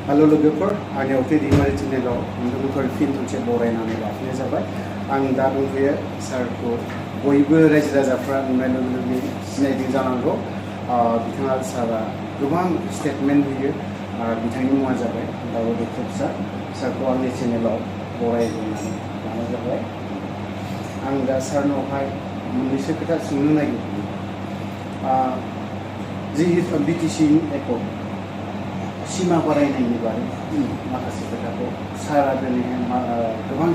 hello लोगोफोर आंनि अके दैमारि चेनेलाव नोंथांमोनखौ फिन खनसे बरायनानै लाफिननाय जाबाय आं दा दंफैयो सारखौ बयबो रायजो राजाफ्रा नुनाय लोगो लोगो सिनायदों जानांगौ बिथाङा सारा गोबां स्टेटमेन्ट होयो बिथांनि मुङा जाबाय दाउद सार सारखौ आंनि चेनेलाव बरायनानै लानाय जाबाय आं दा सारनावहाय मोननैसो खोथा सोंनो नागिरदों जि बिटिसि एकर्ड सीमा बारायनायनि बारै माखासे खोथाखौ सारा दिनैहाय गोबां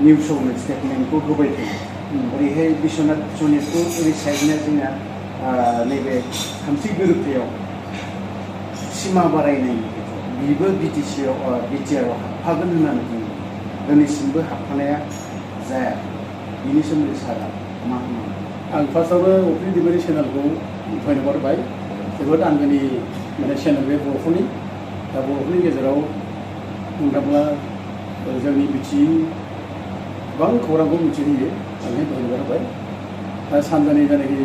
निउसावनो स्टेटमेन्टखौ होबाय थायो ओरैहाय बिश्वनाथ सनितपुर ओरै साइडनिया जोंना नैबे थामथि गोरोबथायाव सीमा बारायनायनि बेबो बिटिआरआव हाबफागोन होननानै बुङो दिनैसिमबो हाबफानाया जाया बिनि सोमोन्दै सारा मा होनो आं फार्स्टआवनो अफ्रि दैमारि चेनेलखौ धन्यबाद होबाय जोबोद आंगोनि माने चेनेल बे बर'फोरनि दा बर'फोरनि गेजेराव बुंनो थाङोब्ला जोंनि मिथियै गोबां खौरांखौ मिथिहोयो आं धन्यबाद होबाय दा सानजानि जायनाखि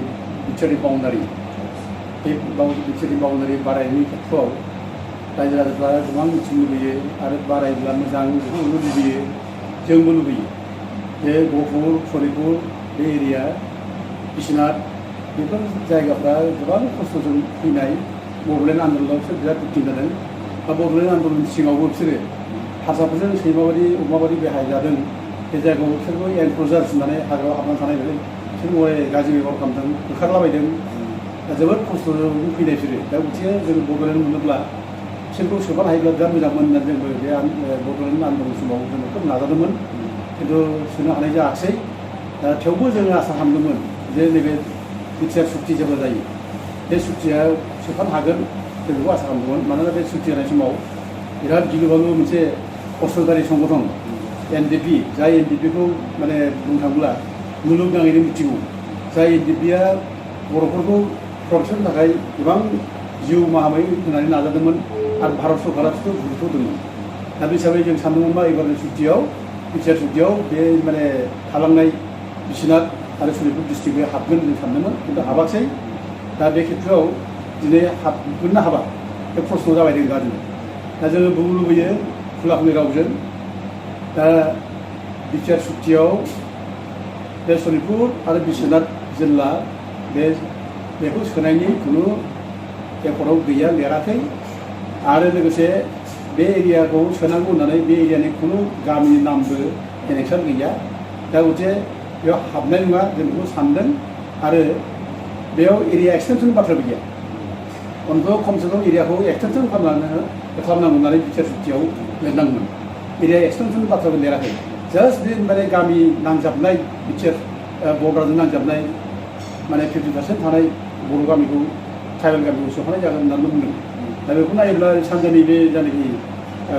बिटिआरनि बाउन्डारि बे बिटिआरनि बाउन्डारि बारायनायनि खेथ्रआव रायजो राजाफ्रा गोबां मिथिनो लुबैयो आरो बारायब्ला मोजां बेखौ लुबैयो जोंबो लुबैयो बे गहपुर सनितपुर बे एरिया बिश्वनाथ बेफोर जायगाफ्रा गोबां खस्थ'जों फैनाय बड'लेण्ड आन्दलनाव बिसोर बिराद दुखु जादों दा बड'लेण्ड आन्दलनि सिङावबो बिसोरो हारसाफोरजों सैमाबादि अमाबादि बेहाय जादों बे जायगायाव बिसोरबो एनक्ल'जार होननानै हाग्रायाव हाबनानै थानाय नालाय बिसोर गय गाज्रि बेबहार खालामदों ओंखारलाबायदों दा जोबोद खस्थ'जों फैनाय बिसोरो दा बिदिनो जों बड'लेण्ड मोनोब्ला बिसोरखौ सोफानो हायोब्ला बिराद मोजांमोन होननानै जोंबो बे बड'लेण्ड आन्दलन समाव जों खोब नाजादोंमोन खिन्थु सोनो हानाय जायाखिसै दा थेवबो जोङो आसा खालामदोंमोन जे नैबे बिटिआर सुक्ति जेब्ला जायो बे सुक्तिया सोफानो हागोन जों बेखौ आसा खालामदोंमोन मानोना बे सुक्ति जानाय समाव बिराद गिलु बालु मोनसे असरकारि संगठन एनडिपि जाय एनडिपिखौ माने बुंनो थाङोब्ला मुलुगनाङैनो मिथिगौ जाय एनडिपिआ बर'फोरखौ प्रटेक्सननि थाखाय गोबां जिउ माहामै होनानै नाजादोंमोन आरो भारत सरकारा बिखौ गुरुत्व होदोंमोन दा बे हिसाबै जों सानदोंमोनबा एबारनि सुक्तियाव बिटिआर सुक्तियाव बे माने थालांनाय बिश्वनाथ आरो सनितपुर डिस्ट्रिक्टआव हाबगोन जों सानदोंमोन खिन्थु हाबाखिसै दा बे खेथ्रआव दिनै हाबगोन ना हाबा बे प्रश्न जाबाय दं गाज्रि दा जोङो बुंनो लुबैयो खुला खुलि रावजों दा बिटिआर सुक्तियाव बे सनितपुर आरो बिश्वनाथ जिल्ला बेखौ सोनायनि खुनु एकर्डआव गैया लिराखै आरो लोगोसे बे एरियाखौ सोनांगौ होननानै बे एरियानि खुनु गामिनि नामबो एनेक्सन गैया दा गथे बेयाव हाबनाय नङा जों बेखौ सानदों आरो बेयाव एरिया एक्सटेनसननि बाथ्राबो गैया अन्थ' खमसे खम एरियाखौ एक्सटेनसन खालामनांगौ होननानै बिटिआर सुक्तियाव लिरनांगौमोन एरिया एक्सटेनसननि बाथ्राबो लिराखै जास्ट बे माने गामि नांजाबनाय बिटिआर बर्डारजों नांजाबनाय माने 50% थानाय बर' गामिखौ ट्राइबेल गामिखौ सोफानाय जागोन होननानै बुंदों दा बेखौ नायोब्ला सानजानि बे जायनाखि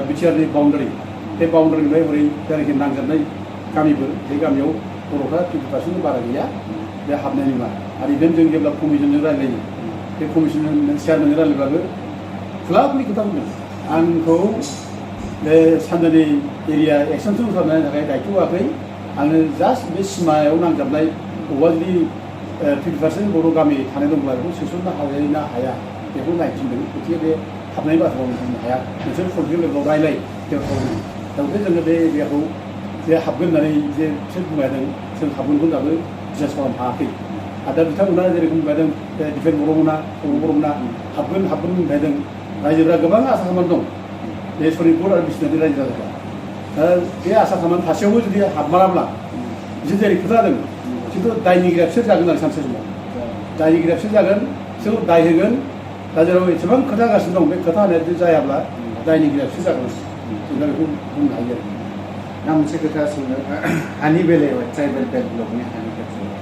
बिटिआरनि बाउन्डारि बे बाउन्डारिनिफ्राय हरै जायनाखि नांजाबनाय गामिफोर बे गामियाव बर'फ्रा 50% बारा गैया बे हाबनाय नङा आरो इभेन जों जेब्ला कमिसनजों रायज्लायो बे कमिसनजों चेयारमेनजों रायज्लायब्लाबो खुला खुलि खोथा बुंदों आंखौ बे सानजानि एरिया एक्सटेनसन खालामनायनि थाखाय दायथ' होआखै आङो जास्ट बे सिमायाव नांजाबनाय बबेबा जुदि 50% बर' गामि थानाय दंब्ला बेखौ सोसननो हायो ना हाया बेखौ नायफिनदों गथिखे बे हाबनाय बाथ्राखौ बुंनो हाया नोंसोर पलिटिकेल लेभेलाव रायलाय बेफोराव दा ओंखायनो जोङो बे एरियाखौ जे हाबगोन होननानै जे बिसोर बुंबायदों जों हाबगोनखौ दाबो बिसास खालामनो हायाखै आरो दा बिथांमोना जेरेखम बुंबायदों डिफेन्स बर'मोना हाबगोन बुंबायदों रायजोफ्रा गोबां आसा खालामनानै दं बे सनितपुर आरो बिश्वनाथनि रायजो राजाफ्रा दा बे आसा खालामनानै थासेयावबो जुदि हाबमाराब्ला बिसोर जेरै खोथा जादों खिन्थु दायनिगिरिया बिसोर जागोन आरो सानसे समाव दायनिगिरिया बिसोर जागोन बिसोर दाय होगोन दा जेराव एसेबां खोथा होगासिनो दं बे खोथा होनाया जुदि जायाब्ला दायनिगिरिया बिसोर जागोन जों दा बेखौ बुंनो हायो आरो दा मोनसे खोथा सोंनो हानि बेलायाव ट्राइबेल बेल्ट ब्लकनि हानि खेथ्रआव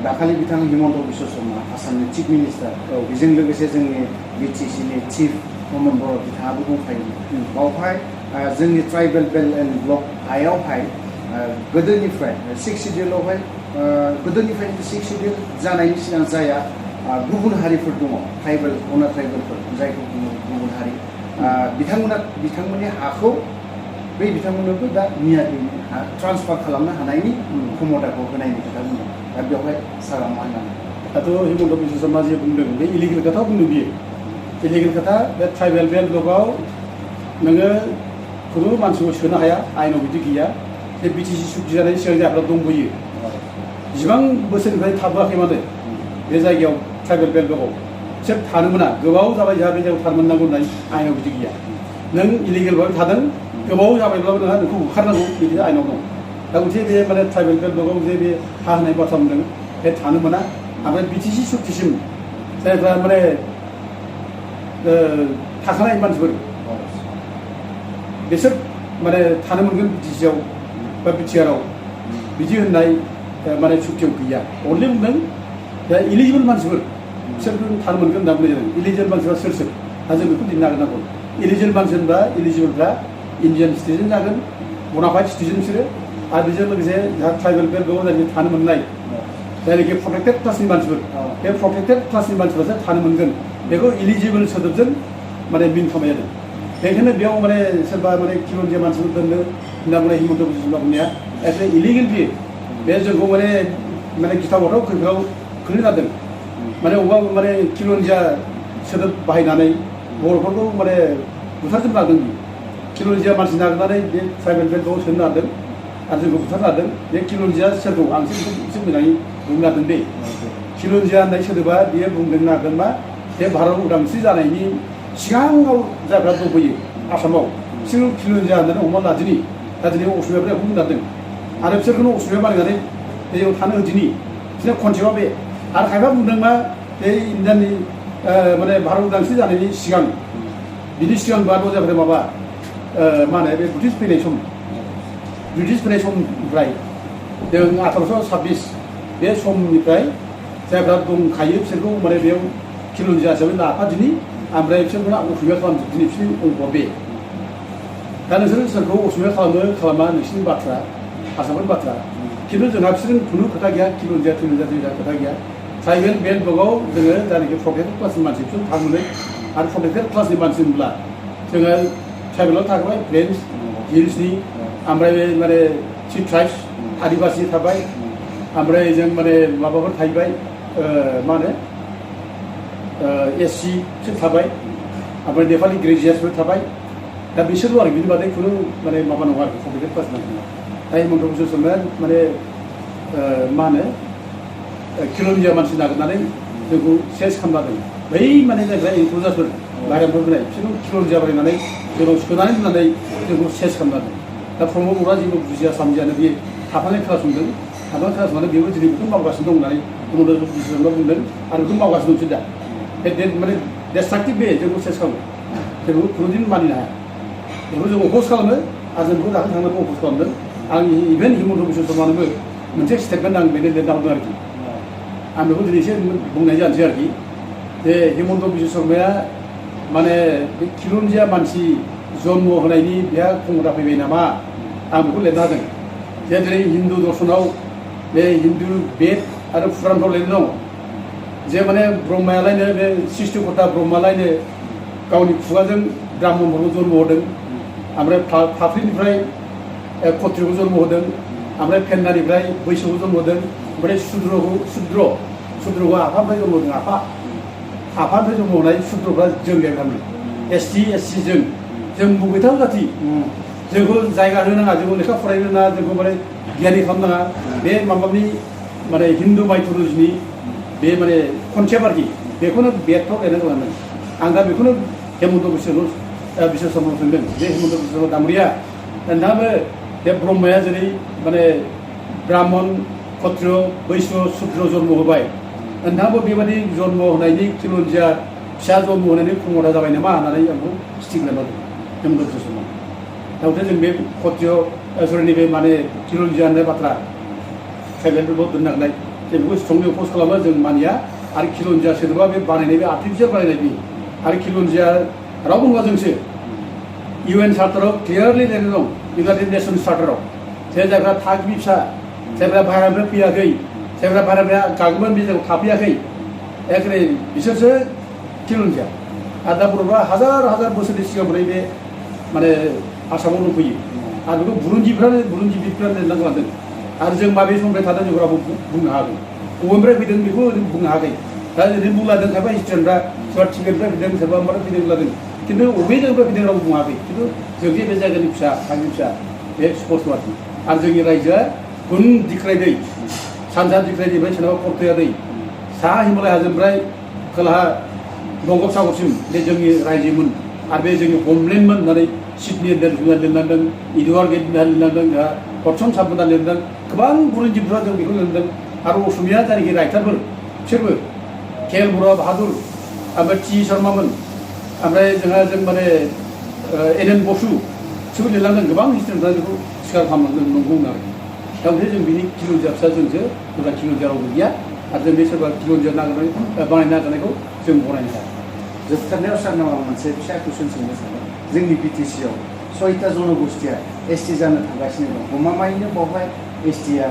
दाखालि बिथां हिमन्त बिश्व शर्मा आसामनि चिफ मिनिस्टार बेजों लोगोसे जोंनि बिटिसिनि चिफ ममन बर' बिथाङाबो दंफायोमोन बावहाय जोंनि ट्राइबेल बेल्ट एन्ड ब्लक हायावहाय गोदोनिफ्राय 6 सिडिउलावहाय गोदोनिफ्राय 6 सिडिउल जानायनि सिगां जाया गुबुन हारिफोर दङ ट्राइबेल अनार ट्राइबेलफोर जायखौ बुङो गुबुन हारि बिथांमोननि हाखौ बै बिथांमोननोबो दा मियादि ट्रान्सफार खालामनो हानायनि क्षमताखौ होनायनि खोथा बुंदों दा बेवहाय सारा मा होननानै दाथ' हिमन्त बिश्व शर्मा जे बुंदों बे इलिगेल खोथा बुंदों बियो इलिगेल खोथा बे ट्राइबेल बेल्ट ब्लकआव नोङो खुनु मानसिखौ सोनो हाया आयेनाव बिदि गैया जे बिटिसि सुक्ति जानायनि सिगां जायफ्रा दंबोयो जिबां बोसोरनिफ्राय थाबोआखै मानो बे जायगायाव ट्राइबेल बेल्ट दङ बिसोर थानो मोना गोबाव जाबाय जोंहा बे जायगायाव थानो मोननांगौ होननाय आयेनाव बिदि गैया नों इलिगेलबाबो थादों गोबाव जाबायब्लाबो नोंहा नोंखौ होखारनांगौ बिदि आयेनाव दं दा मोनसे बे माने ट्राइबेल बेल्ट दङ जे बे हा होनाय बाथ्रा बुंदों बे थानो मोना ओमफ्राय बिटिसि सुक्तिसिम जायफ्रा माने थाखानाय मानसिफोर बिसोर माने थानो मोनगोन बिटिसिआव बा बिटिआरआव बिदि होननाय माने सुक्तियाव गैया अनलि बुंदों दा इलिजिबोल मानसिफोर बिसोरखौ थानो मोनगोन होनना बुंनाय जादों इलिजिबोल मानसिफ्रा सोर सोर दा जों बेखौ दिन्थिनो हागोन इलिजिबोल मानसि होनबा इलिजिबोलफ्रा इन्डियान सिटिजेन जागोन बनाफाइड सिटिजेन बिसोरो आरो बेजों लोगोसे जोंहा ट्राइबेल बेल्ट दङ जायखि थानो मोननाय जायनाखि प्रटेक्टेड क्लासनि मानसिफोर बे प्रटेक्टेड क्लासनि मानसिफ्रासो थानो मोनगोन बेखौ इलिजिबोल सोदोबजों माने मिन खालामनाय जादों बेनिखायनो बेयाव माने सोरबा माने खिलन्जिया मानसिफोर दोननो होनना बुंनाय हिमन्त बिश्व शर्मा बुंनाया एसे इलिगेल बियो बे जोंखौ माने गिथावबाथाव खैफोदाव खोख्लैनो माने अबेबा माने खिलन्जिया सोदोब बाहायनानै बर'फोरखौ माने बुथारजोबनो नागिरदों बियो खिलन्जिया मानसि नागिरनानै बे ट्राइबेल बेल्टआव सोनो नागिरदों आरो जोंखौ बुथारनो नागिरदों बे खिलन्जिया सोरखौ आं एसे मोजाङै बुंनो नागिरदों दे खिलन्जिया होननाय सोदोबा बियो बुंदों नागिरदों मा बे भारत उदांस्रि जानायनि सिगाङाव जायफ्रा दंफैयो आसामाव बिसोर खिलन्जिया होननानै हमना लादिनि दा दिनै असमियाफ्रा बेखौ बुंनादों आरो बिसोरखौनो असमिया बानायनानै बेयाव थानो होदिनि बिसोरना खनसेबा बे आरो खायफा बुंदों मा बे इण्डियाननि माने भारत उदांस्रि जानायनि सिगां बिनि सिगां बारबो जाबाय माबा मा होनो बे ब्रिटिश फैनाय समनिफ्राय जों 1826 बे समनिफ्राय जायफ्रा दंखायो बिसोरखौ माने बेयाव खिलन्जिया हिसाबै लाफादिनि ओमफ्राय बिसोरखौनो असमिया खालामजोबदिनि बिसोरनि अंग'आ बे दा नोंसोर सोरखौ असमिया खालामा नोंसिनि बाथ्रा आसामनि बाथ्रा खिन्थु जोंहा बिसोरजों खुनु खोथा गैया खिलन्जिया जोंहा खोथा गैया ट्राइबेल बेल्ट दगाव जोङो जायनाखि प्रटेक्टेड क्लासनि मानसि बिसोर थांनानै आरो प्रटेक्टेड क्लासनि मानसि होनब्ला जोङो ट्राइबेलाव थाबाय प्लेन्स हिल्सनि ओमफ्राय बे माने चिफ ट्राइब्स आदिबासि थाबाय ओमफ्राय जों माने माबाफोर थाहैबाय मा होनो SC बिसोर थाबाय ओमफ्राय नेपालि ग्रेजुवेट्सफोर थाबाय दा बिसोरल' आरो बिनि बादै खुनु माने माबा नङा आरोखि प्रटेक्टेड क्लास मानसि दा हिमन्त बिश्व शर्माया माने मा होनो खिलन्जिया मानसि नागिरनानै जोंखौ सेस खालामदों बै माने जायफ्रा इनक्लुजारफोर बाहेरानिफ्राय फैनाय बिसोरखौ खिलन्जिया बानायनानै जोंनाव सोनानै दोननानै जोंखौ सेस खालामदों दा प्रमद बर'आ जेबो बुजिया सामजियानो बे थाफानाय खोनासंदों थाफानाय खोनासंनानै बेबो दिनै बेखौ मावगासिनो दं होननानै हिमन्त बिश्व शर्माया बुंदों आरो बेखौ मावगासिनो दंसै दा बे माने डेस्ट्राक्टिभ बे जोंखौ सेस खालामो जोंखौ खुनुदिन मानिनो हाया बेखौ जों अप'ज खालामो आरो जों बेखौ दाखालि थांनानै अप'ज खालामदों आं इभेन हिमन्त बिश्व शर्मानोबो मोनसे स्टेटमेन्ट आं बेनो लिरना हरदों आरोखि आं बेखौ दिनै एसे बुंनाय जानोसै आरोखि जे हिमन्त बिश्व शर्माया माने बे खिलन्जिया मानसि जन्म होनायनि बेहा खंग्रा फैबाय नामा आं बेखौ लिरना होदों जे दिनै हिन्दु दर्शनाव बे हिन्दु बेद आरो पुरानफ्राव लिरनाय दं जे माने ब्रह्मायालायनो बे सृष्टिकर्ता ब्रह्मालायनो गावनि खुगाजों ब्राह्मणफोरखौ जन्म होदों ओमफ्राय फाफ्लिनिफ्राय खत्रियखौ जन्म होदों ओमफ्राय फेन्नानिफ्राय बैसोखौ जन्म होदों ओमफ्राय सुद्रखौ आफानिफ्राय जन्म होदों आफानिफ्राय जन्म होनाय सुद्रफ्रा जों लिरनानै ST SC जों बबेथाव जाथि जोंखौ जायगा होनो नाङा जोंखौ लेखा फरायनो नाङा जोंखौ माने गियानि खालामनाङा बे माबानि माने हिन्दु माइथलजिनि बे माने कनसेप्ट आरोखि बेखौनो बेदफ्राव लिरनांगौ होनदों आं दा बेखौनो हिमन्त बिश्व शर्मानाव सोंदों जे हिमन्त बिश्व शर्मा दाङ'रिया नोंथाङाबो बे ब्रह्माया जेरै माने ब्राह्मण क्षत्रिय बैश्य सुद्र जन्म होबाय नोंथाङाबो बेबायदि जन्म होनायनि खिलन्जिया फिसा जन्म होनायनि खंगरा जाबाय नामा होननानै आंखौ स्टिक लाबाय हिमन्त बिश्व शर्मा दाउथे जों बे क्षत्रिय सरिनि बे माने खिलन्जिया होननाय बाथ्रा ट्राइबेलफोरखौ दोननांनाय जों बेखौ स्ट्रंलि अपोज खालामो जों मानिया आरो खिलन्जिया सोदोबा बे बानायनाय बे आर्टिफिसियेल बानायनाय बे आरो खिलन्जिया रावबो नङा जोंसो UN चार्टाराव क्लियारलि लिरनाय दं इउनाइटेड नेशन्स चार्टाराव जे जायफ्रा थागिबि फिसा जायफ्रा बाहेरानिफ्राय फैयाखै जायफ्रा बाहेरानिफ्राय गागोमोन बे जायगायाव थाफैयाखै एखे बिसोरसो खिलन्जिया आरो दा बर'फ्रा हाजार बोसोरनि सिगांनिफ्राय बे माने आसामाव दंफैयो आरो बेखौ बुरुनजिबिफ्रानो लिरनानै लादों आरो जों माबे समनिफ्राय थादों जों रावबो बुंनो हागोन बबेनिफ्राय फैदों बेखौ बुंनो हायाखै दा ओरैनो बुंलादों खायफा हिस्ट्रियानफ्रा सोरबा टिबेटनिफ्राय फैदों सोरबा माबा फैदों बुंलादों खिन्थु अबे जायगायाव फैदों रावबो बुङाखै खिन्थु जोंनि बे जायगानि फिसा थागिबि फिसा बे स्पस्ट आरोखि आरो जोंनि रायजोआ गुन दिख्राय दै सानजा दिख्राय दै सोरनाबा पर्तया दै साहा हिमालय हाजोनिफ्राय खोलाहा बंगोपसागरसिम बे जोंनि रायजोमोन आरो बे जोंनि हमलेन्डमोन होननानै सिडनि लिरनांदों इडुवार गेट लिरनांदों जोंहा हरसन साबमोना लिरदों गोबां बुरन्जिफोरा जों बेखौ लिरदों आरो असमिया जायनाखि राइटारफोर बिसोरबो केएल बर' बाहादुर ओमफ्राय टि शर्मामोन ओमफ्राय जों माने एन एन बसु बिसोरबो लिरलांदों गोबां हिस्ट्रिफोरा बेखौ सिखार खालामलांदों नंगौ होननानै दा ओमफ्राय जों बिनि किल'नजिया फिसा जोंसो बुरजा किल'नजिया रावबो गैया आरो जों बे सोरबा किल'नजिया नागिरनानै बानायनो नाजानायखौ जों गनायनो हाया जोबथारनायाव सारनाव आं मोनसे फिसा कुइसन सोंनो सानो जोंनि बिटिसिआव 6टा जनगोष्ठिया एसटि जानो थांगासिनो दं गमामायैनो बावहाय एसटिआ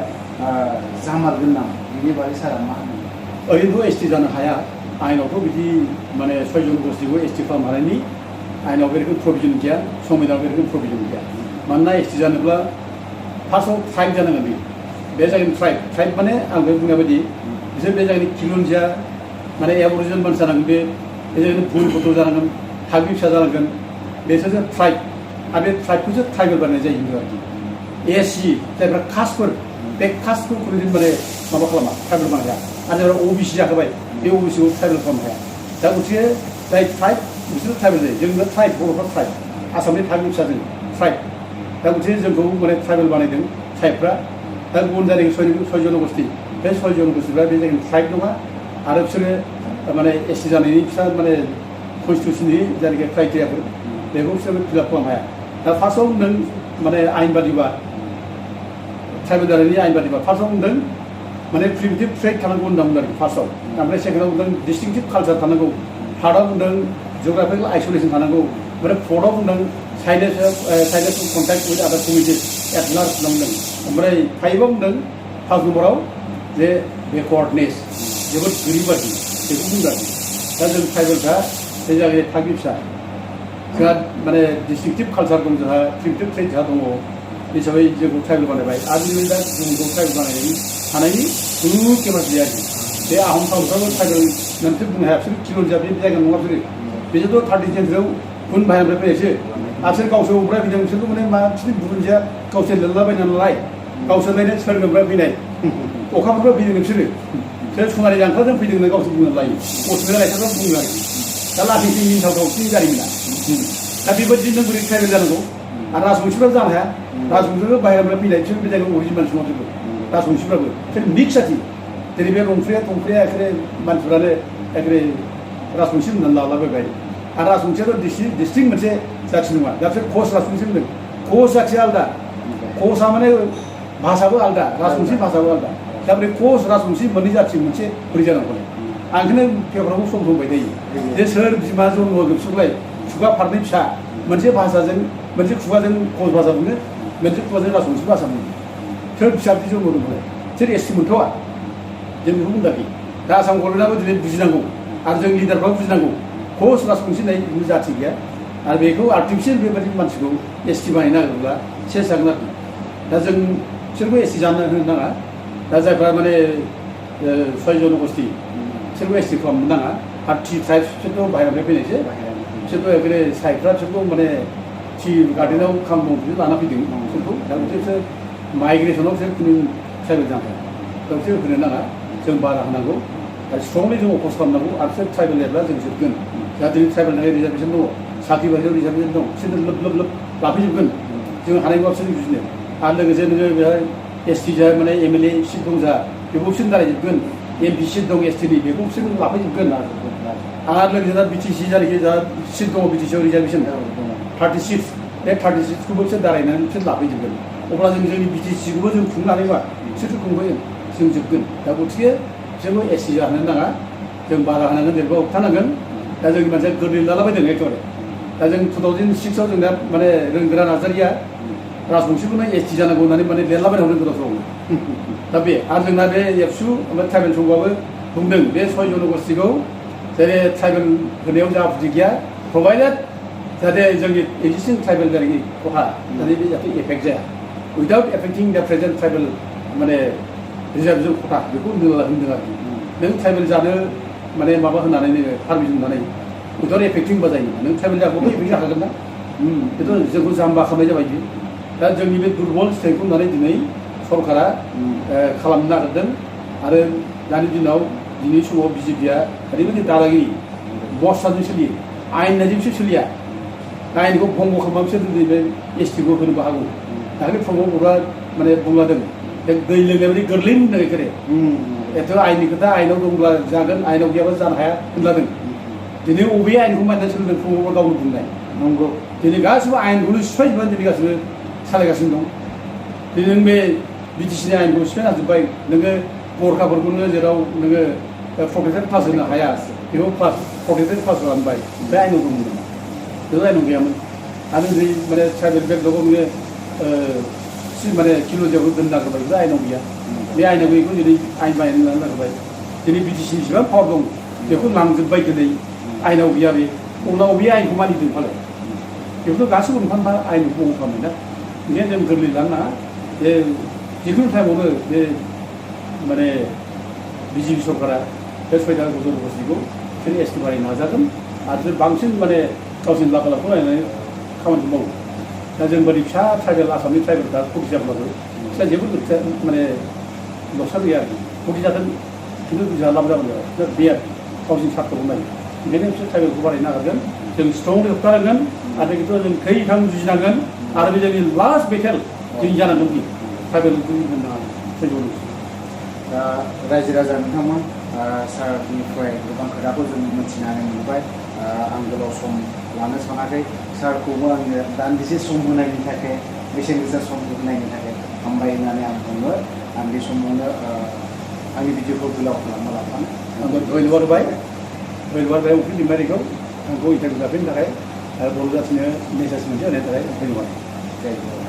जामारगोन नामा बिनि बागै सारा मा होनो ओरैनोथ' एसटि जानो हाया आयेनावथ' बिदि माने 6 जनगोष्ठिखौ एसटि खालामनो हानायनि आयेनाव बे रोखोम प्रभिजन गैया संबिधानाव बे रोखोम प्रभिजन गैया मानोना एसटि जानोब्ला फार्स्टआव ट्राइब जानांगोन बे जायगानि ट्राइब माने आं बे बुंनाय बायदि बिसोर बे जायगानि किल'नजिया माने एबरिजिनेल मानसि जानांगोन बे जायगानि भुल गथ' जानांगोन थागिबि फिसा जानांगोन बेसोरसो ट्राइब आरो बे ट्राइबखौसो ट्राइबेल बानायनाय जायो आरोखि एससि जायफ्रा कास्टफोर बे कास्टखौ खुनु माने माबा खालामा ट्राइबेल बानाया आरो जायफ्रा अबिसि जाखाबाय बे अबिसिखौ ट्राइबेल खालामनो हाया दा गथिखे जाय ट्राइब बिसोर ट्राइबेल जायो जोंनो ट्राइब बर'फ्रा ट्राइब आसामनि थागिबि फिसा जों ट्राइब दा गथिखे जोंखौ माने ट्राइबेल बानायदों ट्राइबफ्रा दा गुबुन जायगानि 6 जनगोष्ठि बे 6 जनगोष्ठिफ्रा बे जायगानि ट्राइब नङा आरो बिसोरो माने एसटि जानायनि फिसा माने कनस्टिटिउसननि जायनाखि क्राइटेरियाफोर बेखौ बिसोरो फिलाप खालामनो हाया दा फार्स्टआव नों माने आयेन बादिबा ट्राइबेल जानायनि आयेन बादिबा फार्स्टआव बुंदों माने प्रिमिटिभ ट्रेड थानांगौ होनना बुंदों आरोखि फार्स्टआव ओमफ्राय सेकेन्डआव बुंदों डिस्टिंक्टिभ कालचार थानांगौ थार्डआव बुंदों जिअग्राफिकेल आइसोलेसन थानांगौ ओमफ्राय फर्थआव बुंदों साइलेन्स अफ कन्टेक्ट उइथ आदार कमिउनिटिस एट लार्ज होनना बुंदों ओमफ्राय फाइभआव बुंदों 5 नम्बराव जे बेकवार्डनेस जोबोद गोरिब आरोखि बेखौ बुंदों आरोखि दा जों ट्राइबेलफ्रा बे जायगानि थागिबि फिसा जोंहा माने डिस्टिंक्टिभ कालचार दं जोंहा प्रिमिटिभ ट्रेड जोंहा दङ हिसाबै जोंखौ ट्राइबेल बानायबाय आरो जों दा जोंखौ ट्राइबेल बानायनायनि हानायनि खुनु केपासिटि आरोखि बे आहम सावथालफ्राबो ट्राइबेल होननानैसो बुंनो हाया बिसोर किल'नजिया बे जायगा नङा बिसोरथ' 30 सेन्चुरियाव गुबुन बाहेरनिफ्राय फैनायसो आरो बिसोर गावसोर अब्रा फैदों बिसोरथ' माने मा बिसोरनि बुरुनजिया गावसोर लिरलाबायना नालाय गावसोरलायनो सोरगोनिफ्राय फैनाय अखाफोरनिफ्राय फैदों बिसोर सनारि जांख्राजों फैदों होनना गावसोर बुंनो लायो असमिया रायथारफ्रा बुङो आरोखि दा लासैसो मिनिथावथाव बिसोरनि जारिमिना दा बेबायदि नों बोरै ट्राइबेल जानांगौ आरो राजबंसिफ्राबो जानो हाया राजबंसिफ्राबो बाहेरानिफ्राय फैनाय बिसोर बे जायगायाव अरिजिन मानसि नङा राजबंसिफ्राबो बिसोर मिक्स आरोखि जेरै बे रंफ्रिया एखेबारे मानसिफ्रानो एखेबारे राजबंसि होननानै लालाबायबाय आरो राजबंसियाथ' डिस्ट्रिक्ट मोनसे जाथि नङा दा बिसोर कच राजबंसि होनदों कच जाथिया आलादा कचआ माने भाषाबो आलादा राजबंसि भाषाबो आलादा दा बे कच राजबंसि मोननै जाथि मोनसे बोरै जानांगौ आं ओंखायनो पेपारावबो सम बुंबाय थायो जे सोर बिमा जन्म होगोन बिसोरलाय खुगा फारनै फिसा मोनसे भाषाजों मोनसे खुगाजों कच भाषा बुङो मोनसे खुगाजों राजबंसि भाषा बुङो सोर फिसा बिदि जन्म होदोंमोन सोर एसटि मोनथ'वा जों बेखौ बुंदाखै दा आसाम गभर्नमेन्टआबो दिनै बुजिनांगौ आरो जों लिडारफ्राबो बुजिनांगौ कच राजबंसि होननाय जाथि गैया आरो बेखौ आर्टिफिसियेल बेबायदि मानसिखौ एसटि बानायनो नागिरोब्ला सेस जागोन आरोखि दा जों बिसोरखौ एसटि जानो होनो नाङा दा जायफ्रा माने 6 जनगोष्ठि बिसोरखौ एसटि खालामनो नाङा आरो टि ट्राइब्स बिसोरथ' बाहेरानिफ्राय फैनायसो बिसोरथ' एखेबारे साइडफ्रा बिसोरखौ माने टि गार्डेनाव खालाम दं लाना फैदों बिसोरखौ दा बिसोर माइग्रेसनाव बिसोर खुनु ट्राइबेल जानो हाया दा बिसोर होनो नाङा जों बारा होनांगौ आरो स्ट्रंलि जों अपस खालामनांगौ आरो बिसोर ट्राइबेल एब्ला जों जोबगोन दा दिनै ट्राइबेल नाङै रिजार्भेसन दङ साख्रि बारियाव रिजार्भेसन दं बिसोर लोब लाफैजोबगोन जों हानायबा बिसोर बुजिनो आरो लोगोसे नोङो बेहाय एसटि जा माने एमएलए सिट दं जा बेखौ बिसोर दारायजोबगोन एमपि सिट दं एसटिनि बेखौ बिसोर लाफैजोबगोन आरो लोगोसे दा बिटिसि जायखि जा सिट दङ बिटिसिआव रिजार्भेसन 36 बे 36खौबो बिसोर दारायनानै बिसोर लाफैजोबगोन अब्ला जों जोंनि बिटिसिखौबो जों खुंनो हानायबा बिसोरथ' खुंबाय जों जोबगोन दा गथिखे बिसोरखौ एसटि जाहोनो नाङा जों बारा होनांगोन जेनेबा होबथानांगोन दा जोंनि मानसिया गोरलै लालाबायदों एखेबारे दा जों 2006आव जों दा माने रोंगोरा नार्जारिया राजबंसिखौनो एसटि जानांगौ होननानै माने लिरलाबायना हरदों गोदावफ्रावनो दा बे आरो जोंना बे एबसु ओमफ्राय ट्राइबेल संघआबो बुंदों बे 6 जनगोष्ठिखौ जेरै ट्राइबेल होनायाव जा आपत्ति गैया प्रभाइडेड जाहाथे जोंनि एक्जिस्टिं ट्राइबेल जायनाखि खहा जाहाथे बे जाहाथे एफेक्ट जाया उइदाउट एफेक्टिं दा प्रेजेन्ट ट्राइबेल माने रिजार्भेसन खथा बेखौ होनदों आरोखि नों ट्राइबेल जानो माने माबा होनानै नोङो पारमिसन होनानै बेथ' एफेक्टिं बा जायो नों ट्राइबेल जायगायावबो एफेक्ट जाखागोन ना बेथ' जोंखौ जाम्बा खालामनाय जाबाय बियो दा जोंनि बे दुरबल स्टेटखौ होननानै दिनै सरकारा खालामनो नागिरदों आरो दानि दिनाव दिनै समाव बिजेपिआ ओरैबायदि दादागिरि बस्ताजों सोलियो आयेनजोंसो सोलिया आयेनखौ भंग खालामनानैसो दिनै बे एसटिखौ होनोबो हागौ दाखालि प्रमद बर'आ माने बुंलादों दै लोंनाय बायदि गोरलै होनदों एखेरे एथ' आयेननि खोथा आयेनाव दंब्ला जागोन आयेनाव गैयाबा जानो हाया होनलादों दिनै बबे आयेनखौ मानिनानै सोलिदों प्रमद गावनो बुंनाय नंगौ दिनै गासिबो आयेनखौनो सिफायजोबनानै दिनै गासिबो सालायगासिनो दं दिनै नों बे बिटिसिनि आयेनखौ सिफायना जोब्बाय नोङो गरखाफोरखौनो जेराव नोङो प्रटेक्टेड क्लास होनो हाया बेखौ प्रटेक्टेड क्लास खालामबाय बे आयेनाव दंमोन नामा बे आयेनाव गैयामोन आरो दिनै माने ट्राइबेल बेकग्राउन्डआव नोङो माने किल'जियावबो दोननो नागिरबाय बे आयेनाव गैया बे आयेनाव गैयैखौ दिनै आयेन बानायनो लानो नागिरबाय दिनै बिटिसिनि बेसेबां पावार दं बेखौ लांजोब्बाय दिनै आयेनाव गैया बे उनाव बे आयेनखौ मानिदों फालाय बेखौथ' गासैबो मोनफा मोनफा आयेनखौ बन्द खालामबाय ना ओंखायनो जों गोरलै लानो नाङा जे जिखुनु टाइमावनो बे माने बिजेपि सरकारा बे 6 दान गथ'फोरखौ बिसोर एसटि बानायनो नाजागोन आरो बांसिन माने गावसोरनि लाबा लाबखौ नायनानै खामानिखौ मावो दा जों बायदि फिसा ट्राइबेल आसामनि ट्राइबेलफ्रा खथि जाब्लाबो बिसोर जेबो माने लसा गैया आरोखि खथि जागोन खिन्थु जोंहा लाब जागोन बे आरोखि गावसिनि सार्थखौ नायो ओंखायनो बिसोर ट्राइबेलखौ बानायनो नागिरगोन जों स्ट्रंलि होबथानांगोन आरो खिन्थु जों खैथां जुजिनांगोन आरो बे जोंनि लास्ट बेटेल जों जानांगोन कि ट्राइबेलखौ होनो नाङा दा रायजो राजा नोंथांमोन सारनिफ्राय गोबां खोथाखौ जों मिथिनानै मोनबाय आं गोलाव सम लानो सानाखै सारखौबो आङो दान्दिसे सम होनायनि थाखाय बेसेन गोसा सम होनायनि थाखाय हामबाय होननानै आं बुङो आं बे समावनो आंनि भिडिअखौ गोलाव खालामना लाफानो आंबो धन्यबाद होबाय उखिल दैमारिखौ आंखौ इन्टारभिउ लाफैनो थाखाय आरो बर' जाथिनो मेसेज मोनसे होनायनि थाखाय धन्यबाद जायो